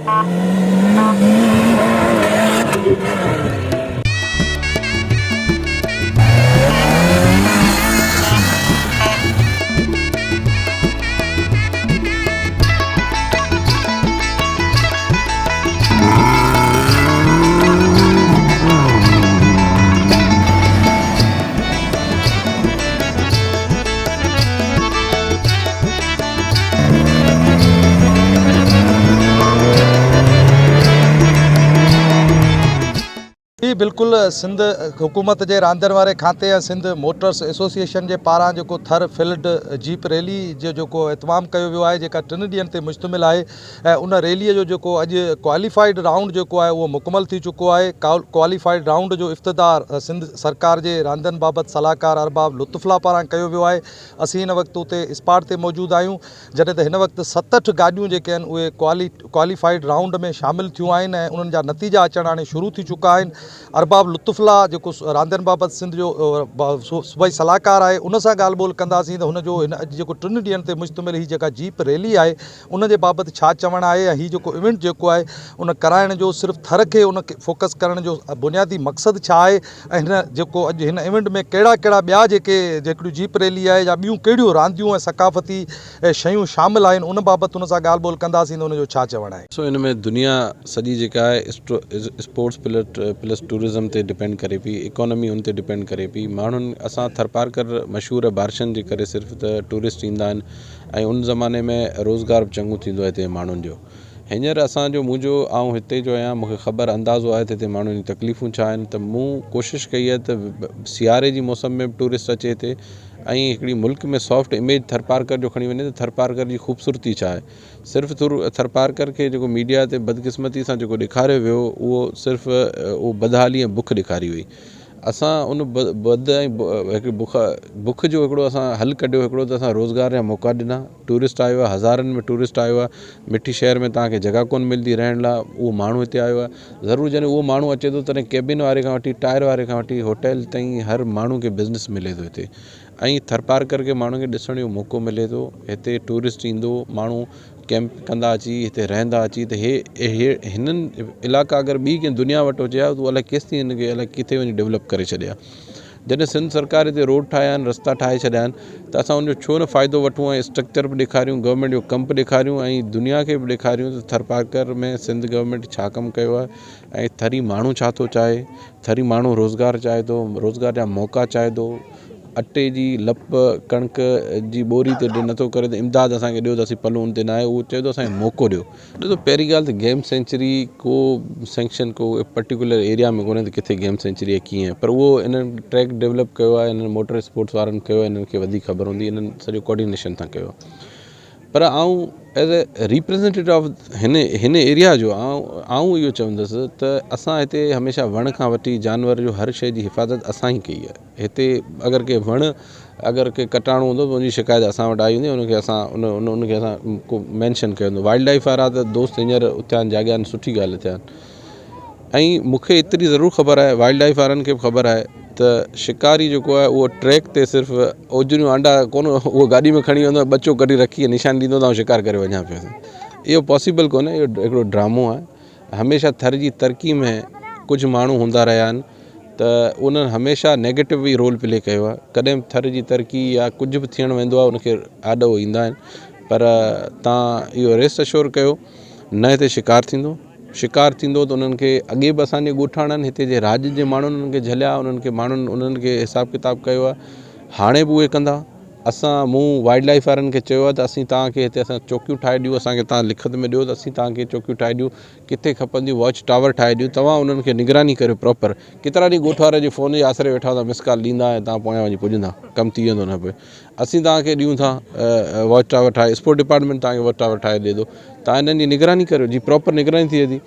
جي بلڪل سنڌ حڪومت جي راندين واري کاتي ۽ سنڌ موٽرس ايسوسيئيشن جي پاران جيڪو ٿر فلڊ جيپ ريلي جو جيڪو اهتمام ڪيو ويو آهي جيڪا ٽن ڏينهن تي مشتمل آهي ۽ ان ريلي جو جيڪو اڄ ڪواليفائيڊ رائونڊ جيڪو آهي اهو مڪمل ٿي چڪو آهي ڪواليفائيڊ رائونڊ جو افتتاح سنڌ سرڪار جي راندين بابت صلاحڪار ارباب لطف الله پاران ڪيو ويو آهي اسين هن وقت اتي اسپاٽ تي موجود آهيون جڏهن ته هن وقت 67 گاڏيون جيڪي آهن اهي ڪواليفائيڊ رائونڊ ۾ شامل ٿيون آهن ۽ انهن جا نتيجا اچڻ هاڻي شروع ٿي چڪا آهن. ارباب لطف الله جيڪو راندين بابت سنڌ جو صوبائي صلاحڪار آهي ان سان ڳالهه ٻولهه ڪنداسين ته هن جو هن اڄ جيڪو ٽن ڏينهن تي مشتمل هي جيڪا جيپ ريلي آهي ان جي بابت ڇا چوڻ آهي ۽ هي جيڪو ايونٽ جيڪو آهي ان ڪرائڻ جو صرف ٿر کي ان فوڪس ڪرڻ جو بنيادي مقصد ڇا آهي ۽ هن جيڪو اڄ هن ايونٽ ۾ ڪهڙا ڪهڙا ٻيا جيڪي جيڪڙيون جيپ ريلي آهي يا ٻيون ڪهڙيون رانديون ۽ ثقافتي شيون شامل آهن ان بابت هن سان ڳالهه ٻولهه ڪنداسين ته ان جو ڇا چوڻ آهي. سو ان ۾ دنيا سڄي جيڪا آهي اسپورٽس پلس ٽوئرزم تي ڊپينڊ ڪري پئي اڪانومي ان تي ڊپينڊ ڪري پئي ماڻهن اسان ٿرپارڪر مشهور آهي بارشن جي ڪري صرف ته ٽوئرسٽ ايندا آهن ۽ ان زماني ۾ روزگار به چڱو ٿيندو آهي هتي ماڻهن جو هينئر اسان جو منهنجو آئون هتي جو آهيان مون کي خبر اندازو آهي ته هتي ماڻهن جون تڪليفون ڇا آهن ته مون ڪوشش ڪئي آهي ته سياري جي موسم ۾ به ٽوئرسٽ اچي هتي ۽ هڪڙي ملڪ ۾ سافٽ اميج ٿرپارڪر جو کڻي وڃي ته ٿرپارڪر جي خوبصورتي ڇا آهي صرف ٿر ٿرپارڪر کي جيڪو ميڊيا تي بدقسمتي سان جيڪو ڏيکاريو ويو اهو صرف اهو بدحالي ۽ بک ڏيکاري وئي اسان ان بد ۽ هڪ بک بک جو هڪڙو اسان حل ڪڍيو هڪڙو ته اسان روزگار جا موقعا ڏنا ٽوئرسٽ آيو آهي هزارن ۾ ٽوئرسٽ آيو آهي مٺي شهر ۾ توهان کي جڳهه ڪونه ملندي رهڻ لاء اهو ماڻهو هتي آيو آهي ضرور جڏهن اهو ماڻهو اچي ٿو تڏهن ڪيبن واري کان وٺي ٽائر واري کان وٺي هوٽل تائين هر ماڻهو کي بزنس ملي ٿو هتي ۽ ٿرپارڪر کي ماڻهن کي ڏسڻ جو موقعو ملي ٿو هتي ٽوئرسٽ ايندو ماڻهو ڪيمپ ڪندا اچي هتي رهندا اچي ته هي هي هنن علائقا اگر ٻي ڪنهن دنيا وٽ هجي ها ته الائي ڪيستائين هن کي الائي ڪٿي وڃي ڊولپ ڪري ڇڏي ها جڏهن سنڌ سرڪار هتي روڊ ٺاهيا آهن رستا ٺاهي ڇڏيا آهن ته اسان ان جو ڇو نه فائدو وٺون ۽ اسٽرڪچر به ڏيکاريون گورنمينٽ جو ڪم به ڏيکاريون ۽ دنيا کي به ڏيکاريون ته ٿرپارڪر ۾ سنڌ گورنمينٽ ڇا ڪم ڪيو آهي ۽ ٿري ماڻهو ڇا ٿو چاهي ٿري ماڻهو روزگار چاهي ٿو روزگار جا موقعا چاهي ٿو اٽي جي لپ ڪڻڪ جي ٻوري تي نٿو ڪري ته امداد اسان کي ڏيو ته اسين پلو ان تي ناهي اهو چئي ٿو اسان کي موقعو ڏيو. ڏسو پهرين ڳالهه ته گيم سينچري ڪو سينڪشن ڪو پرٽيڪولر ايريا ۾ ڪونهي ته ڪٿي گيم سينچري آهي ڪيئن پر اهو انهن ٽريڪ ڊولپ ڪيو آهي انهن موٽر اسپورٽس وارن ڪيو آهي انهن کي وڌيڪ خبر هوندي انهن سڄو ڪوآرڊينيشن سان ڪيو آهي پر آئون ايز اي ريپريزنٽيٽو آف هن هن ايريا جو آئون آئون اهو چوندس ته اسان هتي هميشه وڻ کان وٺي جانور جو هر شيء جي حفاظت اسان ئي ڪئي آهي هتي اگر ڪي وڻ اگر ڪي ڪٽاڻو هوندو ته ان جي شڪايت اسان وٽ آئي هوندي ان کي اسان ان ان ان کي اسان ڪو مينشن ڪيو هوندو وائلڊ لائف وارا ته دوست هينئر اٿيا آهن جاڳيا آهن سٺي ڳالهه اٿيا آهن ۽ مون کي ايتري ضرور خبر آهي وائلڊ لائيف وارن کي به خبر آهي ته شڪاري جيڪو آهي اهو ٽريڪ تي صرف اوجريون آنڊا ڪونه اهو گاڏي ۾ کڻي ويندو آهي ٻچو ڪڍي رکي نشان ڏيندو ته آئون شڪار ڪري وڃان پيو اهو پاسيبل ڪونهي اهو هڪڙو ڊرامو آهي هميشه ٿر جي ترقي ۾ ڪجهه ماڻهو هوندا رهيا آهن ته انهن هميشه نيگيٽو ئي رول پلي ڪيو آهي ڪڏهن به ٿر جي ترقي يا ڪجهه به ٿيڻ ويندو آهي ان کي آڏو ايندا آهن پر تان اهو ريسٽ اشور ڪيو نه هتي شڪار ٿيندو شڪار ٿيندو ته انهن کي اڳي به اسان جي ڳوٺاڻن هتي جي راڄ جي ماڻهن انهن کي جهليا انهن کي ماڻهن انهن کي حساب ڪتاب ڪيو آهي هاڻي به اهي ڪندا اسان مون وائلڊ لائيف وارن کي چيو آهي ته اسين توهان کي هتي اسان چوڪيون ٺاهي ڏيون اسان کي توهان لکت ۾ ڏيو ته اسين توهان کي چوڪيون ٺاهي ڏيون ڪٿي کپنديون واچ ٽاور ٺاهي ڏيون توهان انهن کي نگراني ڪريو پراپر ڪيترا ڏينهن ڳوٺ وارا جي فون جي آسري ويٺا هوندا مس ڪال ڏيندا ۽ توهان پويان وڃي پڄندا ڪم ٿي ويندو نه پوء اسين توهان کي ڏيون ٿا واچ ٽاور ٺاهي اسپورٽ ڊپارٽمينٽ توهان کي واچ ٽاور ٺاهي ڏئي ٿو توهان انهن جي نگراني ڪريو جي پراپر نگراني ٿئي ٿي.